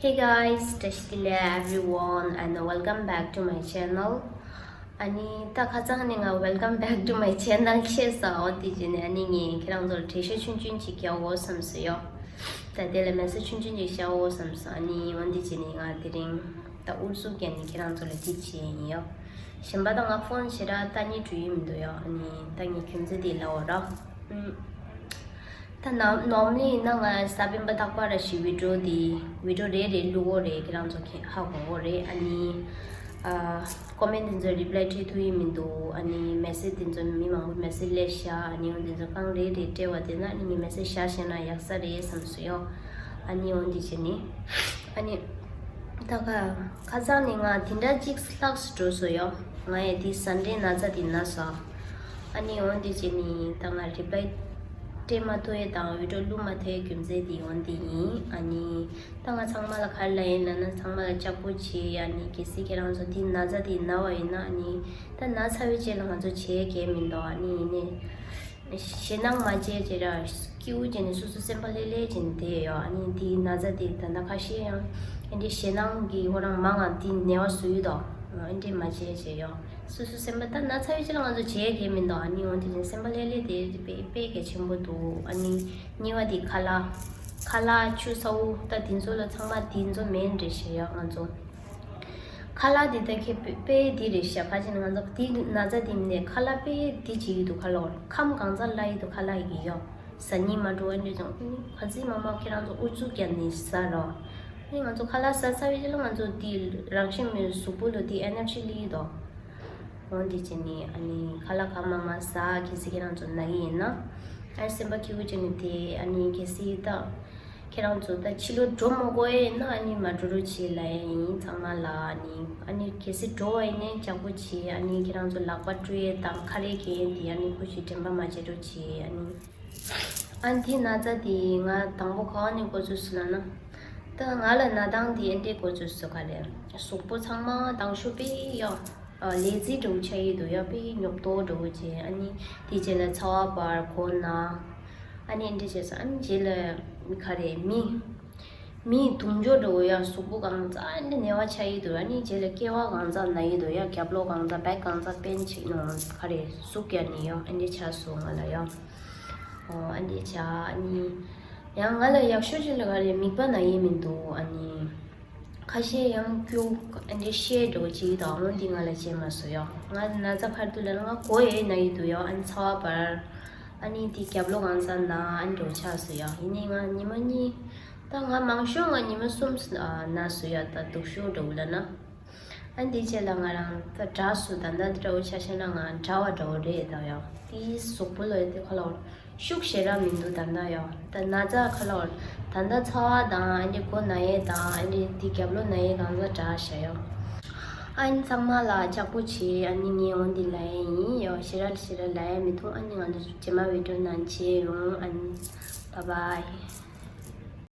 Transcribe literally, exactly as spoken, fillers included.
Hey guys, བཀྲ་ཤིས་བདེ་ལེགས་everyone and welcome back to my channel. ཨ་ནི་ད་ཁ་སང་ནས་ང་welcome back to my channel བྱས་ས། འོ་དེ་བྱས་ནས་ཨ་ནི་ངས་ཁྱེད་རང་ཚོར་འགྲེལ་བཤད་ཆུང་ཆུང་ཅིག་རྒྱག་འོ་བསམ་སོང་ཡོ། ད་དེ་ལ་མེ་སེ་ཇི་ཆུང་ཆུང་ཅིག་བཞག་འོ་བསམ་སོང་། ཨ་ནི་འོ་དེ་བྱས་ནས་ང་དེ་རིང་ད་ཨུ་ཚུགས་བརྒྱབ་ནས་ཁྱེད་རང་ཚོ་ལ་འདི་བྱས་ཡིན་ཡོ། གཞན་པ་ད་ང་ཕོན་ཞེ་དྲག་ལྟ་སྙིང་བྲོ་ཡི་མི་འདུག་ཡོ། ཨ་ནི་ད་ངས་རྒྱུ་མཚན་དེ་ལབ་འོ་ར། ཨུམ། ད་ནམ་normally ཡིན་ན་ང་གཟའ་སྤེན་པ་རྟག་པར་རེ་ཞིག་video དེ་video རེ་རེ་བླུག་གོ་རེད། ཁྱེད་རང་ཚོ་མཁྱེན་ཧ་གོ་གོ་རེད། ཨ་ནི་ཨ་comment དེ་ཚོ་reply སྤྲད་ཐུབ་ཡི་མི་འདུག་ཨ་ནི་message དེ་ཚོ་མི་མང་པོ་message སླེབས་ཤག་ཨ་ནི་འོ་དེ་ཚོ་གང་རེ་རེ་སྤྲད་པ་དེ་ན་ཨ་ནི་ངས་message བཞག་ཤེས་ན་ཡག་ས་རེད་བསམ་སོང་ཡོ། ཨ་ནི་འོ་འདི་བྱས་ནི་ཨ་ནི་ད་ག་ཁ་སང་ནས་ང་དེ་འདྲ་གཅིག་ལྷག་ཙམ་འགྲོ་སོང་ཡོ། ང་ཡི་དེ་Sunday ན་ཚ་དེ་ན་སོང་། ཨ་ནི་འོ་འདི་བྱས་ནི་ད་ང་reply སྤྲད་མ་ཐུབ་ཡས་དང་video བླུག་མ་ཐུབ་ཡས་རྒྱུ་མཚན་དེ་འོ་འདི་ཡིན། ཨ་ནི་ད་ང་ཚང་མ་ལ་ག་རེ་ལབ་ཡིན་ལབ་ན་ཚང་མ་ལ་ལྕགས་པོ་བྱེད། ཨ་ནི་གལ་སྲིད་ཁྱེད་རང་ཚོ་དེ་ན་ཚ་དེ་ན་བ་ཡིན་ན་ཨ་ནི་ད་ན་ཚ་བའི་རྗེས་ལ་ང་ཚོ་བྱེད་ཡས་གལ་མི་འདུག་ཨ་ནི་ཡིན་ནའི་ཞེད་སྣང་མ་བྱེད་ཅེས་ར། སྐྱིད་པོ་བྱས་ནས་སོ་སོ་སེམས་པ་ལྷོད་ལྷོད་བྱས་ནས་བསྡད་ཡོད། ཨ་ནི་དེའི་ན་ཚ་དེ་ད་ལྟ་ཁ་ཤས་ཡང་ཨེ་འདྲའི་ཞེད་སྣང་གི་ཁོ་རང་མང་ང་དེ་ནད་པ་བཟོ་ཡི་དོ། ཨེ་འདྲའི་མ་བྱེད་ཅེས་ཡོད། སོ་སོ་སེམས་པ་ད་ན་ཚ་ཡོད་ཅེས་ལ་ང་ཚོ་བྱེད་ཡས་གལ་མི་འདུག་ཨ་ནི་འོ་དེ་བཞིན་སེམས་པ་ལྷོད་ལྷོད་དེ་དཔེ་དཔེ་གལ་ཆེན་པོ་འདུག་ཨ་ནི་གཉིས་པ་དེ་ཁ་ལག་ཁ་ལག་ཆུ་ཚ་པོ་ད་དེ་ཚོ་ལ་ཚང་མ་དེ་ཚོ་མེད་འདྲ་བྱས་ཡོད་ང་ཚོ། ཁ་ལག་འདི་ད་ཁྱེད་དཔེ་དཔེ་འདི་རེད་ཤག་ཁ་ཅིག་ང་ཚོ་འདི་ན་ཚ་འདི་མིན་ནས་ཁ་ལག་དཔེ་འདི་བྱེད་ཀྱི་འདུག་ཁ་ལག་ཁམ་གང་ཚ་ལ་ཡི་འདུག་ཁ་ལག་ཡི་ཡོ། ཟ་སྙིང་མ་འགྲོ་བ་འདྲ་ཅང་ག་ཚིག་མ་མ་ཁྱེད་རང་ཚོ་ཨུ་ཚུགས་རྒྱབ་ནས་ཟ་རོ། ཨ་ནི་ང་ཚོ་ཁ་ལག་ཟ་ཚར་བའི་རྗེས་ལ་ང་ཚོ་འདི་རང་བཞིན་མེད་གཟུགས་པོ་ལ་འདི་ཨེ་ནར་ཇི་སླེབས་ཀྱི་འདུག་འོ་འདི་བྱས་ནས་ཨ་ནི་ཁ་ལག་གང་མང་མང་ཟ། གལ་སྲིད་ཁྱེད་རང་ཚོ་ན་གི་ཡིན་ན་ཨ་ནི་སེམས་པ་སྐྱིད་པོ་བྱས་ནས་དེ་ཨ་ནི་གལ་སྲིད་ད། ཁྱེད་རང་ཚོ་ད་ཕྱི་ལོགས་འགྲོ་མ་དགོས་ཡས་ན་ཨ་ནི་མ་འགྲོ་རོགས་བྱེད་ལབ་ཡས་ཡིན་ཚང་མ་ལ། ཨ་ནི་ཨ་ནི་གལ་སྲིད་འགྲོ་བ་ཡིན་ན་ལྕགས་པོ་བྱེད། ཨ་ནི་ཁྱེད་རང་ཚོ་ལག་པ་བཀྲུ་ཡས་དང་ཁ་རས་གྱོན་ཡས་དེ་ཨ་ནི་ཁོ་ཞིག་དྲན་པ་མ་བརྗེད་རོགས་བྱེད། ཨ་ནི་ཨ་ནི་དེ་ན་ཚ་དེ་ང་དང་པོ་ག་བ་ནས་འགོ་ཚུགས་སོང་ལབ་ན། ད་ང་ལ་ན་སྟངས་དེ་ཨེ་འདྲས་འགོ་ཚུགས་སོང་ག་རེ། གཟུགས་པོ་ཚང་མ་དྭངས་ཤོས་དཔེ་ཡོད། ལེ་ཛི་འདྲ་བོ་ཆགས་ཡི་འདུག་ཡ། དཔེ་ཉོབ་ཏོ་འདྲ་བོ་བྱས། ཨ་ནི་དེ་རྗེས་ལ་ཚ་བ་འབར་མགོ་ན། ཨ་ནི་འདི་བྱས་སོང་། ཨ་ནི་རྗེས་ལ་ག་རེ་མིག་མིག་དུང་ཕྱུར་འདྲ་བོ་ཡ། གཟུགས་པོ་གང་ཚ་ཨ་ནི་ནད་པ་ཆགས་ཡི་འདུག་ཨ་ནི་རྗེས་ལ་སྐེ་བ་གང་ཚ་ན་ཡི་འདུག་ཡ། རྒྱབ་ལོགས་གང་ཚ་བེག་གང་ཚ་པེན་ཅིག་ནང་ག་རེ་ཟུག་ཡ་ནི་ཡ། ཨ་ནི་ཆགས་སོང་ང་ལ་ཡ། ཨོ་ཨ་ནི་ཆ་ཨ་ནི་ཡང་ང་ལ་ཡག་ཤོས་ཅིག་ལ་ག་རེ་མིད་པ་ན་ཡི་མི་འདུག་ཨ་ནི། ཁ་ཤས་ཡང་སྐྱུག་ཨ་འདྲས་བཤལ་འགྲོ་ཅིག་དང་འོ་འདི་ང་ལ་བྱས་མ་སོང་ཡ། ང་ན་ཚ་ཁར་དུ་ལ་ང་མགོ་ཡས་ན་ཡི་འདུག་ཡ། ཨ་ནི་ཚ་བ་འབར། ཨ་ནི་འདི་རྒྱབ་ལོགས་གང་ས་ན་ཨ་འདྲས་ཆགས་སོང་ཡ། ཡིན་ནའི་ང་ཉི་མ་གཉིས། ད་ང་མང་ཤོས་ང་ཉི་མ་གསུམ་ན་སོང་ཡ། ད་སྡུག་ཤོས་འདྲ་བོ་ལ་ན། ཨ་འདི་རྗེས་ལ་ང་རང་ད་དྲག་སོང་། ད་ལྟ་འདི་འདྲ་བོ་ཆ་བཞག་ན་ང་དྲག་པ་འདྲ་བོ་རེད་ད་ཡ། དེའི་གཟུགས་པོ་ལ་དེ་ཁ་ལོ། ཤུགས་ཞེ་དྲག་མི་འདུག་ད་ལྟ་ཡོ། ད་ན་ཚ་ཁ་ལོ། ད་ལྟ་ཚ་བ་དང་ཨ་ནི་མགོ་ན་ཡས་དང་ཨ་ནི་འདི་རྒྱབ་ལོགས་ན་ཡས་གང་ཚ་དྲག་ཤ་ཡོ། ཨ་ནི་ཚང་མ་ལ་ལྕགས་པོ་བྱེད། ཨ་ནི་ངས་འོ་འདི་ལབ་ཡས་ཡིན་ཡོ། ཞེ་དྲག་ཞེ་དྲག་ལབ་ཡས་མི་འདུག་ཨ་ནི་ང་ཚོ་རྗེས་མ་བི་ཌི་ཡོ་ནང་མཇལ་ཡོང་། ཨ་ནི་bye bye།